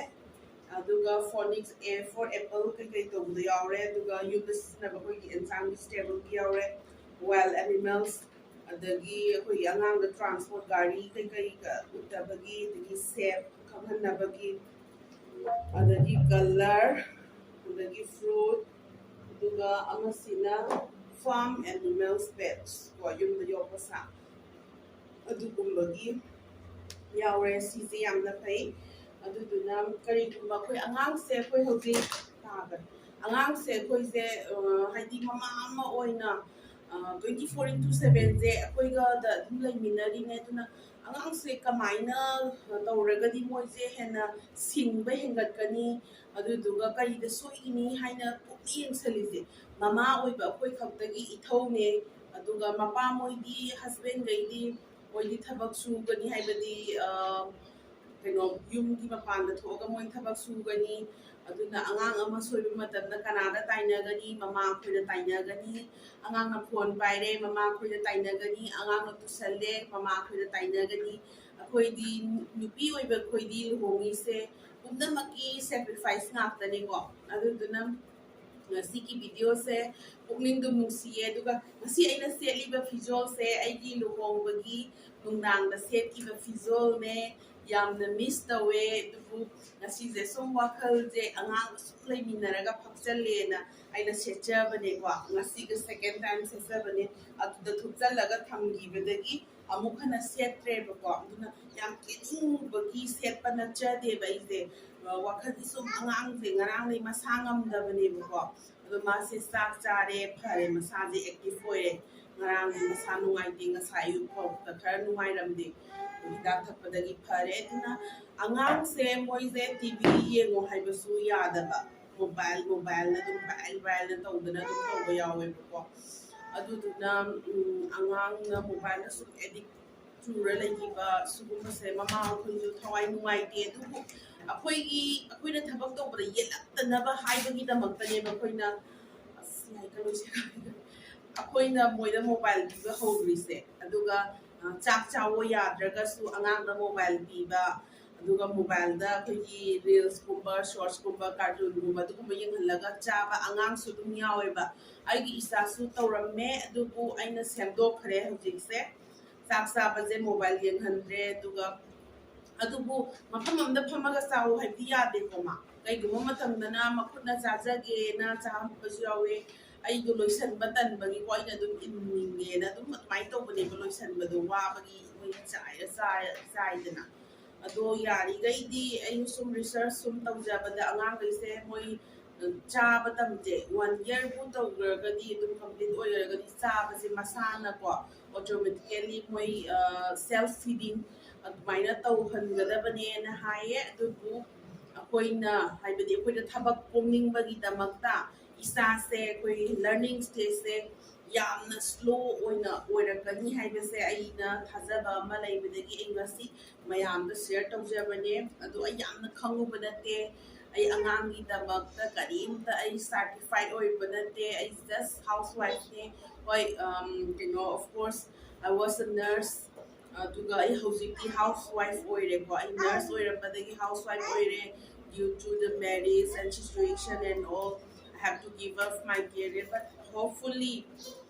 ꯑꯗꯨꯒ phonics, A for apple ꯀꯩꯀꯩ ꯇꯧꯕꯗꯣ ꯌꯥꯎꯔꯦ꯫ ꯑꯗꯨꯒ ꯌꯨꯝꯗ ꯁꯤꯖꯤꯟꯅꯕ ꯑꯩꯈꯣꯏꯒꯤ ꯑꯦꯟꯁꯥꯡꯒꯤ ꯁ꯭ꯇꯦꯕꯜꯒꯤ ꯌꯥꯎꯔꯦ, wild animals, ꯑꯗꯒꯤ ꯑꯩꯈꯣꯏꯒꯤ ꯑꯉꯥꯡꯗ ꯇ꯭ꯔꯥꯟꯁꯄꯣꯔꯠ ꯒꯥꯔꯤ ꯀꯩꯀꯩꯒ ꯎꯠꯅꯕꯒꯤ, ꯑꯗꯒꯤ ꯁꯦꯞ ꯈꯪꯍꯟꯅꯕꯒꯤ, ꯑꯗꯒꯤ ꯀꯂꯔ, ꯑꯗꯒꯤ ꯐ꯭ꯔꯨꯠ, ꯑꯗꯨꯒ ꯑꯃꯁꯤꯅ farm animals, pets ꯀꯣ, ꯌꯨꯝꯗ ꯌꯣꯛꯄ ꯁꯥ, ꯑꯗꯨꯒꯨꯝꯕꯒꯤ ꯌꯥꯎꯔꯦ꯫ ꯁꯤꯁꯦ ꯌꯥꯝꯅ ꯐꯩ꯫ ꯑꯗꯨꯗꯨꯅ ꯀꯔꯤꯒꯨꯝꯕ ꯑꯩꯈꯣꯏ ꯑꯉꯥꯡꯁꯦ ꯑꯩꯈꯣꯏ ꯍꯧꯖꯤꯛ ꯇꯥꯕꯅꯦ꯫ ꯑꯉꯥꯡꯁꯦ ꯑꯩꯈꯣꯏꯁꯦ, ꯑ, ꯍꯥꯏꯗꯤ ꯃꯃꯥ ꯑꯃ ꯑꯣꯏꯅ, ꯑ, twenty four into sevenꯁꯦ ꯑꯩꯈꯣꯏꯒꯗ ꯑꯗꯨꯝ ꯂꯩꯃꯤꯟꯅꯔꯤꯅꯦ꯫ ꯑꯗꯨꯅ ꯑꯉꯥꯡꯁꯦ ꯀꯃꯥꯏꯅ ꯇꯧꯔꯒꯗꯤ ꯃꯣꯏꯁꯦ ꯍꯦꯟꯅ ꯁꯤꯡꯕ ꯍꯦꯟꯒꯠꯀꯅꯤ, ꯑꯗꯨꯗꯨꯒ ꯀꯔꯤꯗ ꯁꯣꯏꯒꯅꯤ ꯍꯥꯏꯅ ꯀꯨꯞꯅ ꯌꯦꯡꯁꯜꯂꯤꯁꯦ ꯃꯃꯥ ꯑꯣꯏꯕ ꯑꯩꯈꯣꯏ ꯈꯛꯇꯒꯤ ꯏꯊꯧꯅꯦ꯫ ꯑꯗꯨꯒ ꯃꯄꯥ ꯃꯣꯏꯗꯤ, ꯍꯁꯕꯦꯟꯈꯩꯗꯤ, ꯃꯣꯏꯗꯤ ꯊꯕꯛ ꯁꯨꯒꯅꯤ, ꯍꯥꯏꯕꯗꯤ, ꯑ, ꯀꯩꯅꯣ, ꯌꯨꯝꯒꯤ ꯃꯄꯥꯟꯗ ꯊꯣꯛꯑꯒ ꯃꯣꯏ ꯊꯕꯛ ꯁꯨꯒꯅꯤ꯫ ꯑꯗꯨꯅ ꯑꯉꯥꯡ ꯑꯃ ꯁꯣꯏꯕ ꯃꯇꯝꯗ ꯀꯅꯥꯗ ꯇꯥꯏꯅꯒꯅꯤ? ꯃꯃꯥ ꯑꯩꯈꯣꯏꯗ ꯇꯥꯏꯅꯒꯅꯤ꯫ ꯑꯉꯥꯡꯅ ꯐꯣꯟ ꯄꯥꯏꯔꯦ, ꯃꯃꯥ ꯑꯩꯈꯣꯏꯗ ꯇꯥꯏꯅꯒꯅꯤ꯫ ꯑꯉꯥꯡꯅ ꯇꯨꯁꯜꯂꯦ, ꯃꯃꯥ ꯑꯩꯈꯣꯏꯗ ꯇꯥꯏꯅꯒꯅꯤ꯫ ꯑꯩꯈꯣꯏꯗꯤ, ꯅꯨꯄꯤ ꯑꯣꯏꯕ ꯑꯩꯈꯣꯏꯗꯤ ꯂꯨꯍꯣꯡꯉꯤꯁꯦ ꯄꯨꯝꯅꯃꯛꯀꯤ ꯁꯦꯀ꯭ꯔꯤꯐꯥꯏꯁ ꯉꯥꯛꯇꯅꯤꯀꯣ꯫ ꯑꯗꯨꯗꯨꯅ ꯉꯁꯤꯒꯤ ꯚꯤꯗꯤꯑꯣꯁꯦ ꯄꯨꯛꯅꯤꯡꯗꯨꯝ ꯅꯨꯡꯁꯤꯌꯦ꯫ ꯑꯗꯨꯒ ꯉꯁꯤ ꯑꯩꯅ ꯁꯦꯠꯂꯤꯕ ꯐꯤꯖꯣꯜꯁꯦ ꯑꯩꯒꯤ ꯂꯨꯍꯣꯡꯕꯒꯤ ꯅꯨꯡꯗꯥꯡꯗ ꯁꯦꯠꯈꯤꯕ ꯐꯤꯖꯣꯜꯅꯦ꯫ ꯌꯥꯝꯅ ꯃꯤꯁ ꯇꯧꯋꯦ, ꯑꯗꯨꯕꯨ ꯉꯁꯤꯁꯦ ꯁꯨꯝ ꯋꯥꯈꯜꯁꯦ ꯑꯉꯥꯡꯒ ꯁꯨꯝ ꯂꯩꯃꯤꯟꯅꯔꯒ ꯐꯛꯆꯜꯂꯦꯅ ꯑꯩꯅ ꯁꯦꯠꯆꯕꯅꯦꯀꯣ꯫ ꯉꯁꯤꯒ ꯁꯦꯀꯦꯟ ꯇꯥꯏꯝ ꯁꯦꯠꯆꯕꯅꯦ꯫ ꯑꯗꯨꯗ ꯊꯨꯞꯆꯜꯂꯒ ꯊꯝꯈꯤꯕꯗꯒꯤ ꯑꯃꯨꯛ ꯍꯟꯅ ꯁꯦꯠꯇ꯭ꯔꯦꯕꯀꯣ꯫ ꯑꯗꯨꯅ ꯌꯥꯝ ꯀꯦꯅꯤꯡꯕꯒꯤ ꯁꯦꯠꯄ ꯅꯠꯆꯗꯦꯕ ꯑꯩꯁꯦ꯫ ꯑ, ꯋꯥꯈꯜꯗꯤ ꯁꯨꯝ ꯑꯉꯥꯡꯁꯦ ꯉꯔꯥꯡꯗꯩ ꯃꯁꯥ ꯉꯝꯗꯕꯅꯦꯕꯀꯣ꯫ ꯑꯗꯣ ꯃꯥꯁꯦ ꯆꯥꯛ ꯆꯥꯔꯦ, ꯐꯔꯦ, ꯃꯁꯥꯁꯦ ꯑꯦꯛꯇꯤꯚ ꯑꯣꯏꯔꯦ꯫ ꯉꯔꯥꯡꯗꯤ ꯃꯁꯥ ꯅꯨꯡꯉꯥꯏꯇꯦ, ꯉꯁꯥꯏ ꯑꯌꯨꯛ ꯐꯥꯎꯕꯗ ꯈꯔ ꯅꯨꯡꯉꯥꯏꯔꯝꯗꯦ꯫ ꯍꯤꯗꯥꯛ ꯊꯛꯄꯗꯒꯤ ꯐꯔꯦ꯫ ꯑꯗꯨꯅ ꯑꯉꯥꯡꯁꯦ ꯃꯣꯏꯁꯦ ꯇꯤ ꯚꯤ ꯌꯦꯡꯉꯣ ꯍꯥꯏꯕꯁꯨ ꯌꯥꯗꯕ, ꯃꯣꯕꯥꯏꯜ, ꯃꯣꯕꯥꯏꯜꯅ ꯑꯗꯨꯝ ꯕꯥꯏꯜ ꯕꯥꯏꯜꯅ ꯇꯧꯗꯅ ꯑꯗꯨꯝ ꯇꯧꯕ ꯌꯥꯎꯋꯦꯕꯀꯣ꯫ ꯑꯗꯨꯗꯨꯅ, ꯎꯝ, ꯑꯉꯥꯡꯅ ꯃꯣꯕꯥꯏꯜꯗ ꯁꯨꯝ ꯑꯦꯗꯤꯛ ꯆꯨꯔ ꯂꯩꯈꯤꯕ ꯁꯤꯒꯨꯝꯕꯁꯦ ꯃꯃꯥ ꯑꯩꯈꯣꯏꯁꯨ ꯊꯋꯥꯏ ꯅꯨꯡꯉꯥꯏꯇꯦ꯫ ꯑꯗꯨꯕꯨ ꯑꯩꯈꯣꯏꯒꯤ, ꯑꯩꯈꯣꯏꯅ ꯊꯕꯛ ꯇꯧꯕꯗ ꯌꯦꯠꯂꯛꯇꯅꯕ ꯍꯥꯏꯕꯒꯤꯗꯃꯛꯇꯅꯦꯕ ꯑꯩꯈꯣꯏꯅ, ꯑꯁ, ꯂꯥꯏꯔꯤꯛꯀ ꯂꯣꯏꯁꯤꯜꯂꯛꯑꯦ꯫ ꯑꯩꯈꯣꯏꯅ ꯃꯣꯏꯗ ꯃꯣꯕꯥꯏꯜ ꯄꯤꯕ ꯍꯧꯔꯨꯔꯤꯁꯦ꯫ ꯑꯗꯨꯒ, ꯑ, ꯆꯥꯛ ꯆꯥꯋꯣ ꯌꯥꯗ꯭ꯔꯒꯁꯨ ꯑꯉꯥꯡꯗ ꯃꯣꯕꯥꯏꯜ ꯄꯤꯕ, ꯑꯗꯨꯒ ꯃꯣꯕꯥꯏꯜꯗ ꯑꯩꯈꯣꯏꯒꯤ ꯔꯤꯜꯁꯀꯨꯝꯕ, ꯁꯣꯔꯠꯁꯀꯨꯝꯕ, ꯀꯥꯔꯇꯨꯟꯒꯨꯝꯕ ꯑꯗꯨꯒꯨꯝꯕ ꯌꯦꯡꯍꯜꯂꯒ ꯆꯥꯕ ꯑꯉꯥꯡꯁꯨ ꯑꯗꯨꯝ ꯌꯥꯎꯋꯦꯕ꯫ ꯑꯩꯒꯤ ꯏꯆꯥꯁꯨ ꯇꯧꯔꯝꯃꯦ, ꯑꯗꯨꯕꯨ ꯑꯩꯅ ꯁꯦꯝꯗꯣꯛꯈ꯭ꯔꯦ ꯍꯧꯖꯤꯛꯁꯦ꯫ ꯆꯥꯛ ꯆꯥꯕꯁꯦ ꯃꯣꯕꯥꯏꯜ ꯌꯦꯡꯍꯟꯗ꯭ꯔꯦ꯫ ꯑꯗꯨꯒ ꯑꯗꯨꯕꯨ ꯃꯐꯝ ꯑꯃꯗ ꯐꯝꯃꯒ ꯆꯥꯎ ꯍꯥꯏꯕꯗꯤ ꯌꯥꯗꯦꯀꯣ ꯃꯥ꯫ ꯀꯩꯒꯨꯝꯕ ꯃꯇꯝꯗꯅ ꯃꯈꯨꯠꯅ ꯆꯥꯖꯒꯦꯅ ꯆꯥꯍꯟꯕꯁꯨ ꯌꯥꯎꯋꯦ꯫ ꯑꯩꯗꯣ ꯂꯣꯏꯁꯟꯕ ꯇꯟꯕꯒꯤꯀꯣ, ꯑꯩꯅ ꯑꯗꯨꯝ ꯏꯟꯅꯤꯡꯉꯦꯅ ꯑꯗꯨꯝ ꯑꯗꯨꯃꯥꯏꯅ ꯇꯧꯕꯅꯦꯕ꯫ ꯂꯣꯏꯁꯟꯕꯗꯣ ꯋꯥꯕꯒꯤ ꯑꯩꯈꯣꯏꯅ ꯆꯥꯏꯔ ꯆꯥꯏ-, ꯆꯥꯏꯗꯅ꯫ ꯑꯗꯣ ꯌꯥꯔꯤꯈꯩꯗꯤ ꯑꯩꯅ ꯁꯨꯝ ꯔꯤꯁꯔꯁ ꯁꯨꯝ ꯇꯧꯖꯕꯗ, ꯑꯉꯥꯡꯈꯩꯁꯦ ꯃꯣꯏ ꯆꯥꯕ ꯇꯝꯁꯦ ꯋꯥꯟ ꯌꯔꯕꯨ ꯇꯧꯈ꯭ꯔꯒꯗꯤ, ꯑꯗꯨꯝ ꯀꯝꯄ꯭ꯂꯤꯠ ꯑꯣꯏꯈ꯭ꯔꯒꯗꯤ, ꯆꯥꯕꯁꯦ ꯃꯁꯥꯅꯀꯣ ꯑꯣꯇꯣꯃꯦꯇꯤꯀꯦꯂꯤ ꯃꯣꯏ ꯁꯦꯜꯐ ꯐꯤꯗꯤꯡ ꯑꯗꯨꯃꯥꯏꯅ ꯇꯧꯍꯟꯒꯗꯕꯅꯦꯅ ꯍꯥꯏꯌꯦ꯫ ꯑꯗꯨꯕꯨ ꯑꯩꯈꯣꯏꯅ, ꯍꯥꯏꯕꯗꯤ ꯑꯩꯈꯣꯏꯗ ꯊꯕꯛ ꯀꯣꯝꯅꯤꯡꯕꯒꯤꯗꯃꯛꯇ ꯏꯁꯥꯁꯦ, ꯑꯩꯈꯣꯏ ꯂꯔꯅꯤꯡ ꯁ꯭ꯇꯦꯖꯁꯦ ꯌꯥꯝꯅ ꯁ꯭ꯂꯣ ꯑꯣꯏꯅ ꯑꯣꯏꯔꯛꯀꯅꯤ ꯍꯥꯏꯕꯁꯦ ꯑꯩꯅ ꯊꯥꯖꯕ ꯑꯃ ꯂꯩꯕꯗꯒꯤ ꯑꯩ ꯉꯁꯤ ꯃꯌꯥꯝꯗ ꯁꯤꯌꯔ ꯇꯧꯖꯕꯅꯦ꯫ ꯑꯗꯣ ꯑꯩ ꯌꯥꯝꯅ ꯈꯪꯉꯨꯕ ꯅꯠꯇꯦ, ꯑꯩ ꯑꯉꯥꯡꯒꯤꯗꯃꯛꯇ ꯀꯔꯤꯝꯇ ꯑꯩ ꯁꯥꯔꯇꯤꯐꯥꯏꯠ ꯑꯣꯏꯕ ꯅꯠꯇꯦ, ꯑꯩ ꯖꯁ ꯍꯥꯎꯁ ꯋꯥꯏꯐꯅꯦ꯫ ꯍꯣꯏ, ꯀꯩꯅꯣ, of course, I was a nurse, ꯑꯗꯨꯒ ꯑꯩ ꯍꯧꯖꯤꯛꯇꯤ ꯍꯥꯎꯁ ꯋꯥꯏꯐ ꯑꯣꯏꯔꯦꯀꯣ꯫ ꯑꯩ ꯅꯔꯁ ꯑꯣꯏꯔꯝꯕꯗꯒꯤ ꯍꯥꯎꯁ ꯋꯥꯏꯐ ꯑꯣꯏꯔꯦ, due to the marriage and situation and all, I have to give up my career, but hopefully,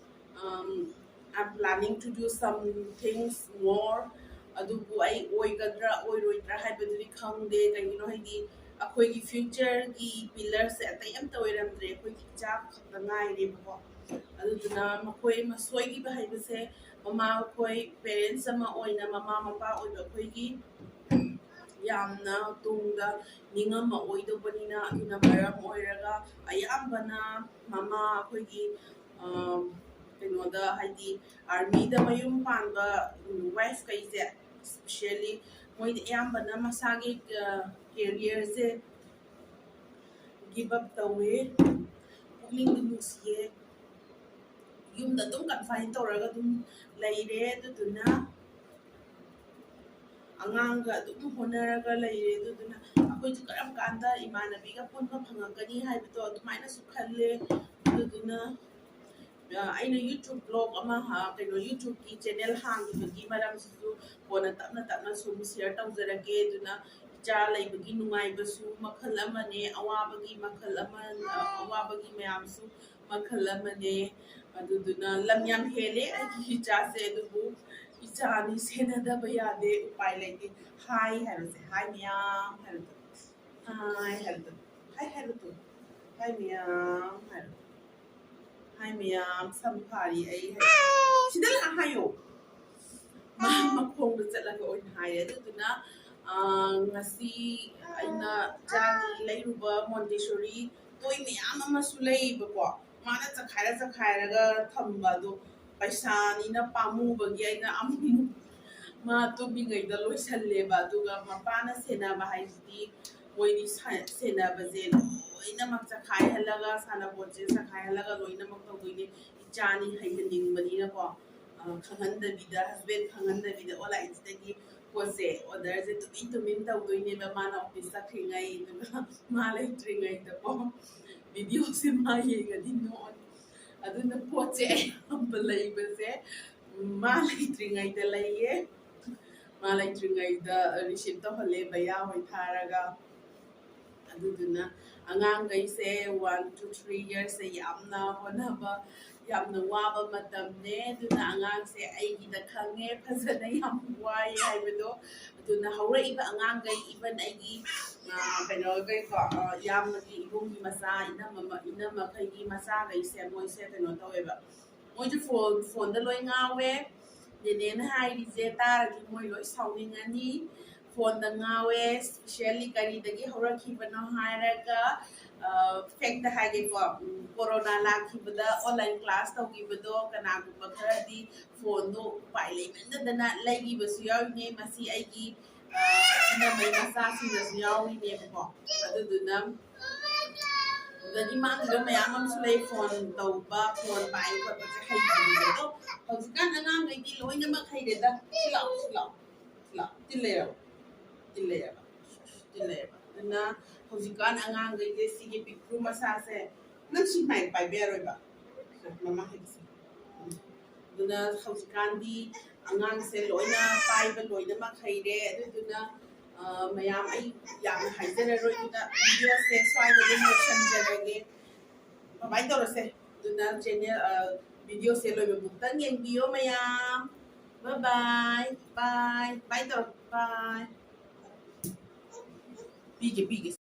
um, I'm planning to do some things more. ꯑꯗꯨꯕꯨ ꯑꯩ ꯑꯣꯏꯒꯗ꯭ꯔꯥ ꯑꯣꯏꯔꯣꯏꯗ꯭ꯔꯥ ꯍꯥꯏꯕꯗꯨꯗꯤ ꯈꯪꯗꯦ꯫ ꯀꯩꯒꯤꯅꯣ ꯍꯥꯏꯗꯤ ꯑꯩꯈꯣꯏꯒꯤ ꯐ꯭ꯌꯨꯆꯔꯒꯤ ꯄꯤꯂꯔꯁꯦ ꯑꯇꯩ ꯑꯝꯇ ꯑꯣꯏꯔꯝꯗ꯭ꯔꯦ, ꯑꯩꯈꯣꯏꯒꯤ ꯏꯆꯥ ꯈꯛꯇ ꯉꯥꯏꯔꯦꯕꯀꯣ꯫ ꯑꯗꯨꯗꯨꯅ ꯃꯈꯣꯏ ꯑꯃ ꯁꯣꯏꯈꯤꯕ ꯍꯥꯏꯕꯁꯦ ꯃꯃꯥ, ꯑꯩꯈꯣꯏ ꯄꯦꯔꯦꯟꯁ ꯑꯃ ꯑꯣꯏꯅ, ꯃꯃꯥ ꯃꯄꯥ ꯑꯣꯏꯕ ꯑꯩꯈꯣꯏꯒꯤ ꯌꯥꯝꯅ ꯇꯨꯡꯗ ꯅꯤꯡꯉꯝꯃꯛꯑꯣꯏꯗꯧꯕꯅꯤꯅ꯫ ꯑꯗꯨꯅ ꯃꯔꯝ ꯑꯣꯏꯔꯒ ꯑꯌꯥꯝꯕꯅ ꯃꯃꯥ ꯑꯩꯈꯣꯏꯒꯤ, ꯑ, ꯀꯩꯅꯣꯗ, ꯍꯥꯏꯗꯤ ꯑꯥꯔꯃꯤꯗ ꯃꯌꯨꯝ ꯄꯥꯟꯕ ꯋꯥꯏꯐ ꯀꯩꯁꯦ, ꯏꯁꯄꯤꯁꯦꯜꯂꯤ ꯃꯣꯏꯗꯤ ꯑꯌꯥꯝꯕꯅ ꯃꯁꯥꯒꯤ ꯀꯦꯔꯤꯌꯔꯁꯦ ꯒꯤꯞ ꯑꯞ ꯇꯧꯋꯦ꯫ ꯄꯨꯛꯅꯤꯡꯗꯤ ꯅꯨꯡꯁꯤꯌꯦ꯫ ꯌꯨꯝꯗ ꯑꯗꯨꯝ ꯀꯟꯐꯥꯏꯟ ꯇꯧꯔꯒ ꯑꯗꯨꯝ ꯂꯩꯔꯦ꯫ ꯑꯗꯨꯗꯨꯅ ꯑꯉꯥꯡꯒ ꯑꯗꯨꯝ ꯍꯣꯠꯅꯔꯒ ꯂꯩꯔꯦ꯫ ꯑꯗꯨꯗꯨꯅ ꯑꯩꯈꯣꯏꯁꯨ ꯀꯔꯝ ꯀꯥꯟꯗ ꯏꯃꯥꯟꯅꯕꯤꯒ ꯄꯨꯟꯕ ꯐꯪꯉꯛꯀꯅꯤ ꯍꯥꯏꯕꯗꯣ ꯑꯗꯨꯃꯥꯏꯅꯁꯨ ꯈꯜꯂꯦ꯫ ꯑꯗꯨꯗꯨꯅ ꯑꯩꯅ YouTube vlog ꯑꯃ ꯀꯩꯅꯣ YouTubeꯀꯤ channel ꯍꯥꯡꯈꯤꯕꯒꯤ ꯃꯔꯝꯁꯤꯁꯨ ꯀꯣꯟꯅ ꯇꯞꯅ ꯇꯞꯅ ꯁꯨꯝ share ꯇꯧꯖꯔꯒꯦ꯫ ꯑꯗꯨꯅ ꯏꯆꯥ ꯂꯩꯕꯒꯤ ꯅꯨꯡꯉꯥꯏꯕꯁꯨ ꯃꯈꯜ ꯑꯃꯅꯦ, ꯑꯋꯥꯕꯒꯤ ꯃꯈꯜ ꯑꯃ, ꯑꯋꯥꯕꯒꯤ ꯃꯌꯥꯝꯁꯨ ꯃꯈꯜ ꯑꯃꯅꯦ꯫ ꯑꯗꯨꯗꯨꯅ ꯂꯝ ꯌꯥꯝ ꯍꯦꯜꯂꯦ ꯑꯩꯒꯤ ꯏꯆꯥꯁꯦ, ꯑꯗꯨꯕꯨ ꯏꯆꯥꯅꯤ, ꯁꯦꯟꯅꯗꯕ ꯌꯥꯗꯦ, ꯎꯄꯥꯏ ꯂꯩꯇꯦ꯫ Hi ꯍꯥꯏꯔꯣꯁꯦ, hi ꯃꯌꯥꯝ ꯍꯥꯏꯔꯣ꯫ Hi ꯍꯥꯏꯔꯣ꯫ Hi ꯍꯥꯏꯔꯣ꯫ Hi ꯃꯌꯥꯝ ꯍꯥꯏꯔꯣ꯫ Hi ꯃꯌꯥꯝ, ꯁꯝ ꯐꯥꯔꯤ ꯑꯩ ꯍꯥꯏ꯫ ꯁꯤꯗ ꯂꯥꯛꯑ ꯍꯥꯏꯌꯣ꯫ ꯃꯥ ꯃꯈꯣꯡꯗ ꯆꯠꯂꯒ ꯑꯣꯏꯅ ꯍꯥꯏꯌꯦ꯫ ꯑꯗꯨꯗꯨꯅ, ꯑ, ꯉꯁꯤ ꯑꯩꯅ ꯆꯥꯒꯤ ꯂꯩꯔꯨꯕ Montessori toy ꯃꯌꯥꯝ ꯑꯃꯁꯨ ꯂꯩꯌꯦꯕꯀꯣ꯫ ꯃꯥꯅ ꯆꯈꯥꯏꯔ ꯆꯈꯥꯏꯔꯒ ꯊꯝꯕ ꯑꯗꯣ ꯄꯩꯁꯥꯅꯤꯅ ꯄꯥꯝꯃꯨꯕꯒꯤ ꯑꯩꯅ ꯑꯃꯨꯛ ꯃꯥ ꯇꯨꯝꯃꯤꯉꯩꯗ ꯂꯣꯏꯁꯜꯂꯦꯕ꯫ ꯑꯗꯨꯒ ꯃꯄꯥꯅ ꯁꯦꯟꯅꯕ ꯍꯥꯏꯁꯤꯗꯤ ꯃꯣꯏꯗꯤ ꯁꯥ-, ꯁꯦꯟꯅꯕꯁꯦ ꯂꯣꯏꯅꯃꯛ ꯆꯈꯥꯏꯍꯜꯂꯒ, ꯁꯥꯟꯅꯄꯣꯠꯁꯦ ꯆꯈꯥꯏꯍꯜꯂꯒ ꯂꯣꯏꯅꯃꯛ ꯇꯧꯗꯣꯏꯅꯦ꯫ ꯏꯆꯥꯅꯤ ꯍꯩꯍꯟꯅꯤꯡꯕꯅꯤꯅꯀꯣ, ꯑ, ꯈꯪꯍꯟꯗꯕꯤꯗ, husband ꯈꯪꯍꯟꯗꯕꯤꯗ onlineꯁꯤꯗꯒꯤ ꯄꯣꯠꯁꯦ orderꯁꯦ ꯇꯨꯃꯤꯟ ꯇꯨꯃꯤꯟ ꯇꯧꯗꯣꯏꯅꯦꯕ꯫ ꯃꯥꯅ office ꯆꯠꯈ꯭ꯔꯤꯉꯩ, ꯑꯗꯨꯒ ꯃꯥ ꯂꯩꯇ꯭ꯔꯤꯉꯩꯗꯀꯣ꯫ Videoꯁꯦ ꯃꯥ ꯌꯦꯡꯉꯗꯤ ꯅꯣꯛꯑꯅꯤ꯫ ꯑꯗꯨꯅ ꯄꯣꯠꯁꯦ ꯑꯌꯥꯝꯕ ꯂꯩꯕꯁꯦ ꯃꯥ ꯂꯩꯇ꯭ꯔꯤꯉꯩꯗ ꯂꯩꯌꯦ꯫ ꯃꯥ ꯂꯩꯇ꯭ꯔꯤꯉꯩꯗ receive ꯇꯧꯍꯜꯂꯦ ꯚꯩꯌꯥ ꯍꯣꯏ ꯊꯥꯔꯒ꯫ ꯑꯗꯨꯗꯨꯅ ꯑꯉꯥꯡꯈꯩꯁꯦ one to three yearsꯁꯦ ꯌꯥꯝꯅ ꯍꯣꯠꯅꯕ, ꯌꯥꯝꯅ ꯋꯥꯕ ꯃꯇꯝꯅꯦ꯫ ꯑꯗꯨꯅ ꯑꯉꯥꯡꯁꯦ ꯑꯩꯒꯤꯗ ꯈꯪꯉꯦ ꯐꯖꯅ ꯌꯥꯝ ꯋꯥꯏ ꯍꯥꯏꯕꯗꯣ꯫ ꯑꯗꯨꯅ ꯍꯧꯔꯛꯏꯕ ꯑꯉꯥꯡꯈꯩ, even ꯑꯩꯒꯤ, ꯑ, ꯀꯩꯅꯣꯈꯩꯀꯣ, ꯑ, ꯏꯌꯥꯝꯕꯒꯤ ꯏꯕꯨꯡꯒꯤ ꯃꯆꯥ, ꯏꯅꯝꯃ, ꯏꯅꯝꯃꯈꯩꯒꯤ ꯃꯆꯥꯈꯩꯁꯦ ꯃꯣꯏꯁꯦ ꯀꯩꯅꯣ ꯇꯧꯋꯦꯕ, ꯃꯣꯏꯁꯨ phone, phoneꯗ ꯂꯣꯏ ꯉꯥꯎꯋꯦ꯫ ꯅꯦꯅꯦꯅ ꯍꯥꯏꯔꯤꯁꯦ ꯇꯥꯔꯗꯤ ꯃꯣꯏ ꯂꯣꯏ ꯁꯥꯎꯅꯤꯡꯉꯅꯤ꯫ Phoneꯗ ꯉꯥꯎꯋꯦ, specially ꯀꯔꯤꯗꯒꯤ ꯍꯧꯔꯛꯈꯤꯕꯅꯣ ꯍꯥꯏꯔꯒ, ꯑ, factꯇ ꯍꯥꯏꯒꯦꯀꯣ, ꯎꯝ, corona ꯂꯥꯛꯈꯤꯕꯗ online class ꯇꯧꯈꯤꯕꯗꯣ ꯀꯅꯥꯒꯨꯝꯕ ꯈꯔꯗꯤ phoneꯗꯣ ꯎꯄꯥꯏ ꯂꯩꯃꯟꯗꯗꯅ ꯂꯩꯈꯤꯕꯁꯨ ꯌꯥꯎꯔꯤꯅꯦ꯫ ꯃꯁꯤ ꯑꯩꯒꯤ, ꯑ, ꯏꯅꯝꯃꯩ ꯃꯆꯥꯁꯤꯡꯗꯁꯨ ꯌꯥꯎꯔꯤꯅꯦꯕꯀꯣ꯫ ꯑꯗꯨꯗꯨꯅ ꯑꯗꯒꯤ ꯃꯥꯡꯈꯤꯕ ꯃꯌꯥꯝ ꯑꯃꯁꯨ ꯂꯩ, phone ꯇꯧꯕ, phone ꯄꯥꯏꯕ ꯈꯣꯠꯄꯁꯦ ꯍꯩꯇ꯭ꯔꯤꯕꯁꯦ꯫ ꯑꯗꯣ ꯍꯧꯖꯤꯛꯀꯥꯟ ꯑꯉꯥꯡꯈꯩꯗꯤ ꯂꯣꯏꯅꯃꯛ ꯍꯩꯔꯦꯗ꯫ ꯁꯤ ꯂꯥꯛꯑꯣ, ꯁꯤ ꯂꯥꯛꯑꯣ, ꯁꯤ ꯂꯥꯛꯑꯣ꯫ ꯇꯤꯜ ꯂꯩꯔꯕ? ꯇꯤꯜ ꯂꯩꯔꯕ? ꯇꯤꯜ ꯂꯩꯔꯕ? ꯑꯗꯨꯅ ꯍꯧꯖꯤꯛꯀꯥꯟ ꯑꯉꯥꯡꯈꯩꯁꯦ ꯁꯤꯒꯤ ꯄꯤꯛꯇ꯭ꯔꯨ ꯃꯁꯥꯁꯦ, ꯅꯪ ꯁꯤ mic ꯄꯥꯏꯕ ꯌꯥꯔꯣꯏꯕ꯫ ꯃꯃꯥ ꯍꯥꯏꯕꯁꯦ꯫ ꯑꯗꯨꯅ ꯍꯧꯖꯤꯛꯀꯥꯟꯗꯤ ꯑꯉꯥꯡꯁꯦ ꯂꯣꯏꯅ ꯄꯥꯏꯕ ꯂꯣꯏꯅꯃꯛ ꯍꯩꯔꯦ꯫ ꯑꯗꯨꯗꯨꯅ ꯑ, ꯃꯌꯥꯝ ꯑꯩ ꯌꯥꯝꯅ ꯍꯥꯏꯖꯔꯔꯣꯏ꯫ ꯑꯗꯨꯅ ꯚꯤꯗꯤꯑꯣꯁꯦ ꯁ꯭ꯋꯥꯏꯗ ꯑꯗꯨꯝ ꯂꯣꯏꯁꯟꯖꯔꯒꯦ꯫ ꯀꯃꯥꯏꯅ ꯇꯧꯔꯁꯦ? ꯑꯗꯨꯅ ꯆꯦꯅꯦꯜ, ꯑ, ꯚꯤꯗꯤꯑꯣꯁꯦ ꯂꯣꯏꯕ ꯕꯨꯛꯇꯪ ꯌꯦꯡꯕꯤꯌꯣ ꯃꯌꯥꯝ꯫ Bye bye. Bye. Bye ꯇꯧꯔꯣ. Bye. ꯄꯤꯒꯦ, ꯄꯤꯒꯦ꯫